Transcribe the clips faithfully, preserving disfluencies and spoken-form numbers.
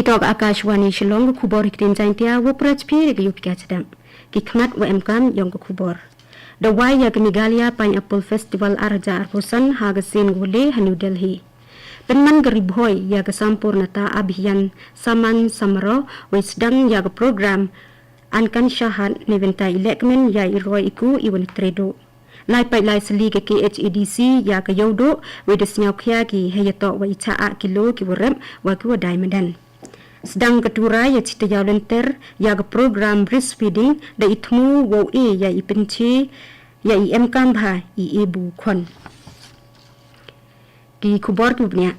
Ïa ka Akashvani Shillong, ka khubor ha ktien Jaiñtia, wa pyrshah phi da ka ïoh phi ka chadam. Ki khmat wa emkam ïong ka khubor. Da wai ïa ka Meghalaya Pineapple Festival ar hajar arphew san ha ka sien Gwale ha New Delhi. Pynman ka Ri Bhoi ïa ka Sampoornata Abhiyan Samman Samaroh, wei sdang ïa ka program Akansha Haat, neibynta i lehkmen ïa i roi i ku i wan i trei duh. Lai paid lai sli ka K H A D C ïa ka Ïewduh, wei da sngew khia ki hei ïatoh wa i chah ah kilo ki wa rep wa ki wa dai madan. Sdang ka Tura ïa Chitayau Lynter ïa ka program breastfeeding, da i thmu wow e ïa i pynche ïa i emkam bha i e bu khon. Ki khubor ki bniah.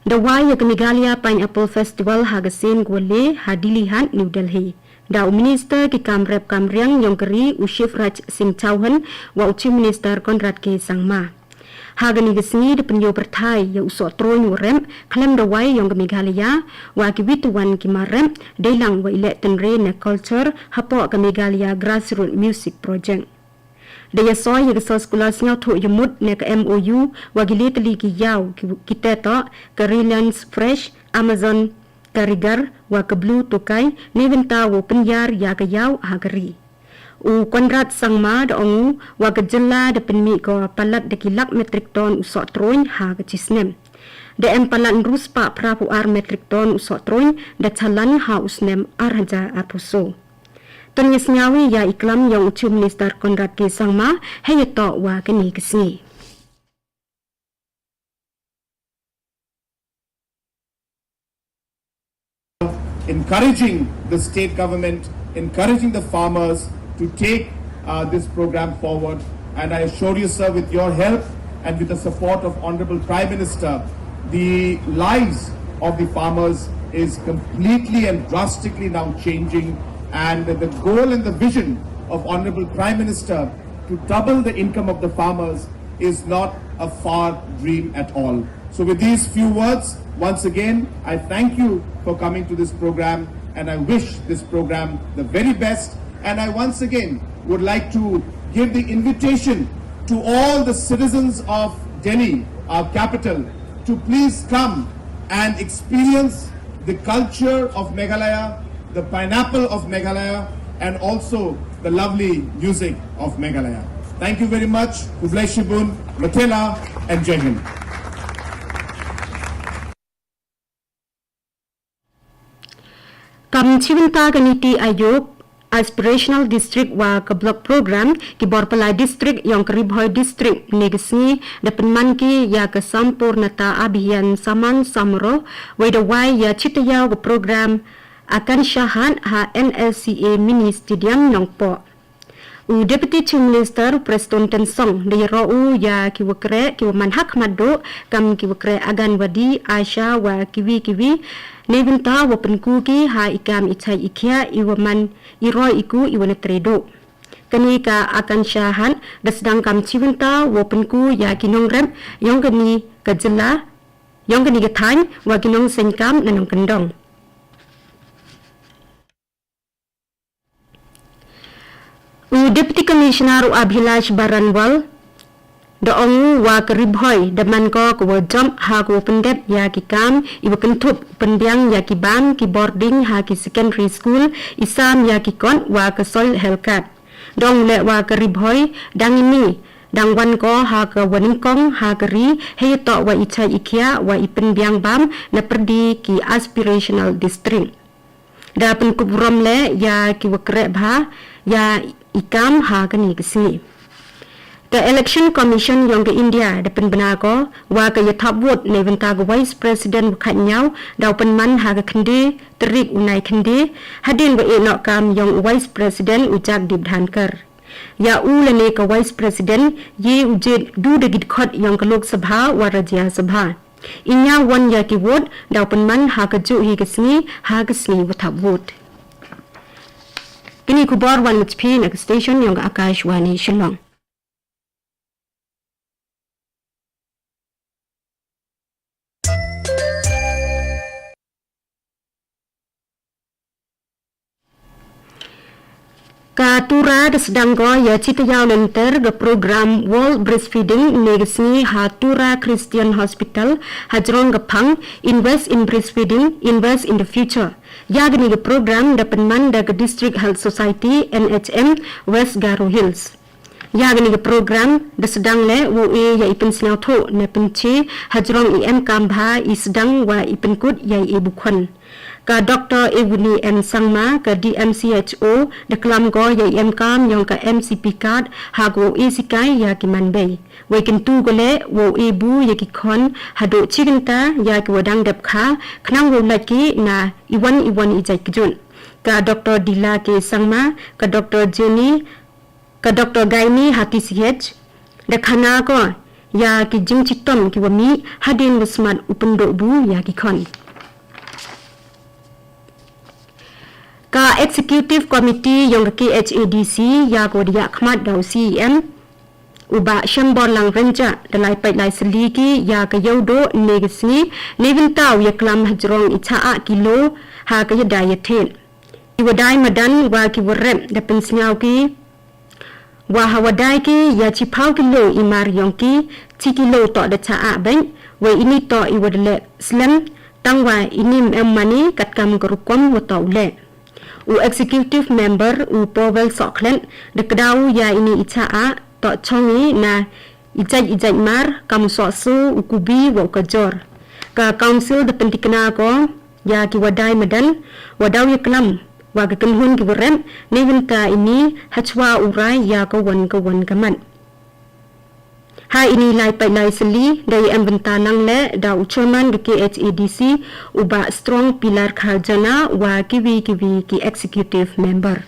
Da wai ïa ka Meghalaya Pineapple Festival ha ka sien Gwale ha Dilli Haat, New Delhi. Da u Minister ki kam rep kam riang ïong ka ri u Shivraj Singh Chouhan wa u Chief Minister Conrad K Sangma. Ha kani ka sngi da pynïoh pyrthai ïa u soh troiñ wa rep khlem da wai ïong ka Meghalaya, wa ki wi tu wan ki mar rep, dei lang wa i leh tynrai ne culture hapoh ka Meghalaya Grassroots Music Project. Da ïa soi ïa ka soskular sngewthuh ïa mut ne ka M O U wa ki le tylli ki ïaw ki, ki teh toh ka Reliance Fresh, Amazon Karigar wa ka Blue Tokai, neibynta wow pynïar ïa ka ïaw ha ka ri. U Conrad Sangma da ong u wa ka jylla da pynmih ka palat da ki lak metric ton u soh troiñ ha ka chi snem. Da em palat ynru spah phra phew ar metric ton u soh troiñ da chalan ha u snem ar hajar arphew so. Tun ngi sngew ïa i klam ïong u Chief Minister Conrad K Sangma hei ïatoh wa kani ka sngi. Encouraging the state government, encouraging the farmers to take uh, this program forward. And I assure you, sir, with your help and with the support of Honorable Prime Minister, the lives of the farmers is completely and drastically now changing. And the goal and the vision of Honorable Prime Minister to double the income of the farmers is not a far dream at all. So, with these few words, once again, I thank you for coming to this program and I wish this program the very best. And I once again would like to give the invitation to all the citizens of Delhi, our capital, to please come and experience the culture of Meghalaya, the pineapple of Meghalaya, and also the lovely music of Meghalaya. Thank you very much. Khublei shibun, Matela, and Jai Hind. Kam chibynta ka NITI Aayog Aspirational District wa ka Block Program, ki bor palai district ïong ka Ri Bhoi District ne ka sngi da pynman ki ïa ka Sampoornata Abhiyan Samman Samaroh, wei da wai ïa chitayau ka program Akansha Haat ha N S C A Mini Stadium Nongpoh. U Deputy Chief Minister Prestone Tynsong da ïaroh u ïa ki wa kreh ki wa man ha khmat duh kam ki wa kreh Anganwadi, ASHA wa kiwi kiwi, neibynta wa pynku ki ha i kam i chait i khiah i wa man i roi i ku i wa na trei duh. Kani ka Akansha Haat da sdang kam chibynta wa pynku ïa ki nongrep ïong kani ka jylla, ïong kani ka thaiñ wa ki nongseng kam na nongkyndong. U Deputy Commissioner u Abhilash Baranwal da ong u wa ka Ri Bhoi da man ko ka wa jop ha ka wa pyndep ïa ki kam i wa kynthup pynbiang ïa ki bam ki boarding ha ki secondary school, i sam ïa ki kot wa ka soil health card. Da ong u leh wa ka Ri Bhoi dang ine dang wan ko ha ka wa nyngkong ha ka ri hei ïatoh wa i chait i khiah wa i pynbiang bam na pyrdi ki aspirational district. Da pynkup burom leh ïa ki wa kreh bha ïa i kam ha kani ka sngi. Ka Election Commission ïong ka India da pynbna ko wa ka ïathap vote neibynta ka Vice President wa khatñiaw da u pynman ha ka khyndai tarik u Naikhynde, hadien wa ïeh noh kam ïong u Vice President u Jagdeep Dhankhar. Ïa u lane ka Vice President ïa u jied du da ki dkhot ïong ka Lok Sabha wa Rajya Sabha. I ñiaw won ïa ki vote da u pynman ha ka juh hi ka sngi ha ka sngi wa thap vote. Kini khubor wan mut phi na ka station ïong ka Akashvani Shillong. Ka Tura da sdang ko ïa shi taïew lynter ka program World Breastfeeding ne ka sngi ha Tura Christian Hospital ha jrong ka phang Invest in Breastfeeding, Invest in the Future. Ïa kane ka program da pynman da ka District Health Society, N H M, West Garo Hills. Ïa kane ka program da sdang leh wow e ïa i pynsngewthuh ne pynche ha jrong i em kam bha i sdang wa i pynkut ïa i bukhon. Ka Doctor Evuni M Sangma ka D M C H O da klam ko ïa i em kam ïong ka M C P card ha ka wow e sikai ïa ki man bei. Wei kyntu ko leh wow e bu ïa ki khon haduh chi kynta ïa ki wa dang dep kha khnang wow lait ki na i wan i wan i jait kjut. Ka Doctor Dila K Sangma, ka Doctor Jenny, ka Doctor Gaini ha T C H da khana ko ïa ki jingchitom ki wa mih hadien wa smat u pynduh bu ïa ki khon. Ka Executive Committee ïong ka K H A D C ïa ko da ïa khmat da u C E M u Bah Shemborlang Rynjah da lai peit lai sylli ki ïa ka ïew duh ne ka sngi ne bynta u ïa klam ha jrong i cha ah kilo ha ka ïa dai ïa thied. I wa dai madan wa ki wa rep da pynsngew ki wa ha wa dai ki ïa chiphaw kilo i mar ïong ki, chi kilo toh da cha ah beit, wei ini toh i wa da leh slem tang wa ini em mane katkam ka rukom wa toh u leh. U Executive Member u Powell Sohkhlet da kdaw ïa ini i cha ah toh chong i na i jait i jait mar kam u soh su u kubi wa u kajor. Ka Council da pyntikna ko ïa ki wa dai madan wa daw ïa klam wa ka kynhun ki wa rep ne bynta ini ha chwa u rai ïa ka wan ka wan ka mat. Ha ini lai peit lai sylli da i em bynta nang leh da u chairman ka K H A D C u Bah Strong Pilar Kharjana wa kiwi kiwi ki executive member.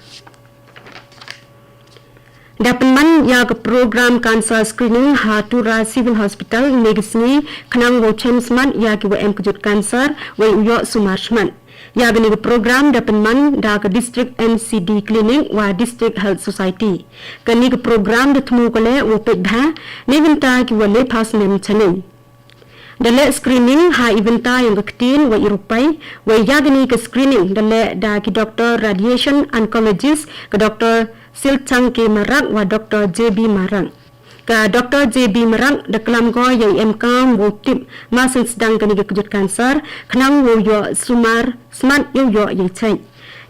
Da pynman ïa ka program cancer screening ha Tura Civil Hospital ne ka sngi khnang wow chem smat ïa ki wa em kjut cancer wei u ïoh sumar smat. Ïa kane ka program da pynman da ka District N C D Clinic wa District Health Society. Kane ka program da thmu ko leh wow peit bha ne bynta ki wa leh pass mem chaneng. Da leh screening ha i bynta ïong ka ktien wa i rupai, wei ïa kane ka screening da leh da ki doctor radiation oncologist ka Doctor Silchang K Marak wa Doctor J B Marak. Ka Doctor J B Marak da klam ko ïa i em kam wow tip ma seng sdang kane ka kjut cancer khnang wow ïoh sumar smat ïoh ïoh ïa i chait.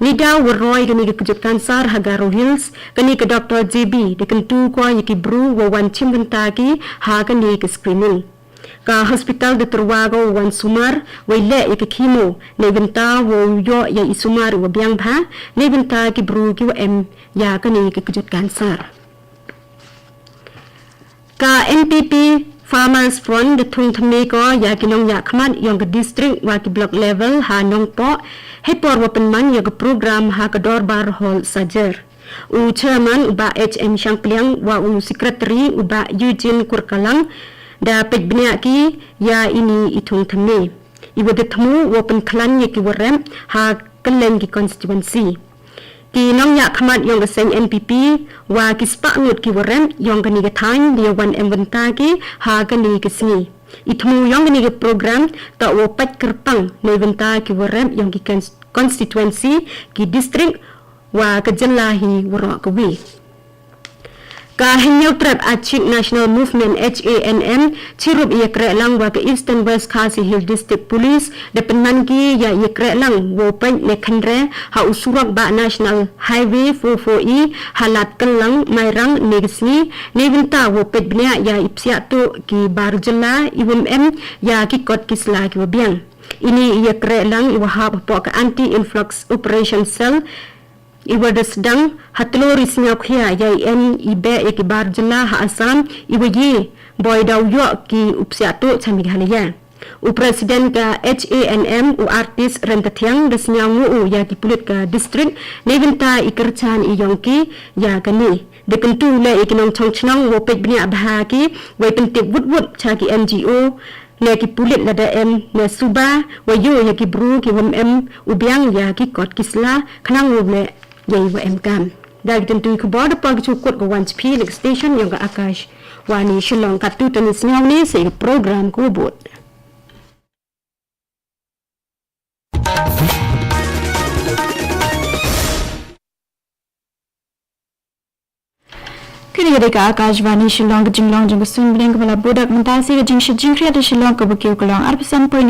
Ni da wa roi kane ka kjut cancer ha Garo Hills kane ka Doctor J B da kyntu ko ïa ki bru wa wan chim bynta ki ha kane ka screening. Ka hospital da tyrwa ko wan sumar wei leh ïa ka chemo ne bynta wow ïoh ïa i sumar wa biang bha ne bynta ki bru ki wa em ïa kane ka kjut cancer. Ka N P P Farmers Front da thung thymme ko ïa ki nongïakhmat ïong ka district wa ki block level ha Nongpoh hei por wa pynman ïa ka program ha ka dorbar hall Sajer. U chairman u Bah H M Shangpliang wa u secretary u Bah Eugene Kurkalang da peit bniah ki ïa ini i thung thymme. I wa da thmu wa pynkhlan ïa ki wa rep ha kylleng ki constituency. Ki nongïakhmat ïong ka seng N P P wa ki spah ngut ki wa rep ïong kane ka thaiñ da ïa wan em bynta ki ha kane ka sngi. I thmu ïong kane ka program toh wa pait kyrpang ne bynta ki wa rep ïong ki constituency, ki district wa ka jylla hi waroh kawi. Ka Hynñiewtrep Achik National Movement H A N M chirup ïa kreh lang wa ka Eastern West Khasi Hills District Police da pynman ki ïa ïa kreh lang wow peit ne khynre ha u surok ba National Highway four four E ha Lad Kyllang Mairang ne ka sngi ne bynta wow peit bniah ïa i psiah tuh ki bar jylla i wym em ïa ki kot ki sla ki wa biang. Ini ïa kreh lang i wa hap hapoh ka Anti Influx Operation Cell i wa da sdang ha tlor i sngew khia ïa i em i beh ïa ki bar jylla ha Assam i wa ye boi daw ïoh ki u psiah tuh cha Meghalaya. U president ka H A N M u artist Rentathiang da sngew ngu u ïa ki pulit ka district ne bynta i kyrchan i ïong ki ïa kane. Da kyntu leh ïa ki nongchong chnong wow peit bniah bha ki wei pyntip wut wut cha ki N G O ne ki pulit lada em ne suba wa ïoh ïa ki bru ki wym em u biang ïa ki kot ki sla khnang wow leh ïa i wa em kam. Da ki tyntu i khubor da por ki chukut ka wan chphi ne ka station ïong ka Akashvani Shillong. Kattu tani sngew ne sa ïa ka program ka wa bud. Kane ka dei ka Akashvani Shillong, ka jinglong jong ka suiñbneng kaba la bud da ka mynta shi ka jingshit jingkhriat ha Shillong kaba kiew ka long arphew san point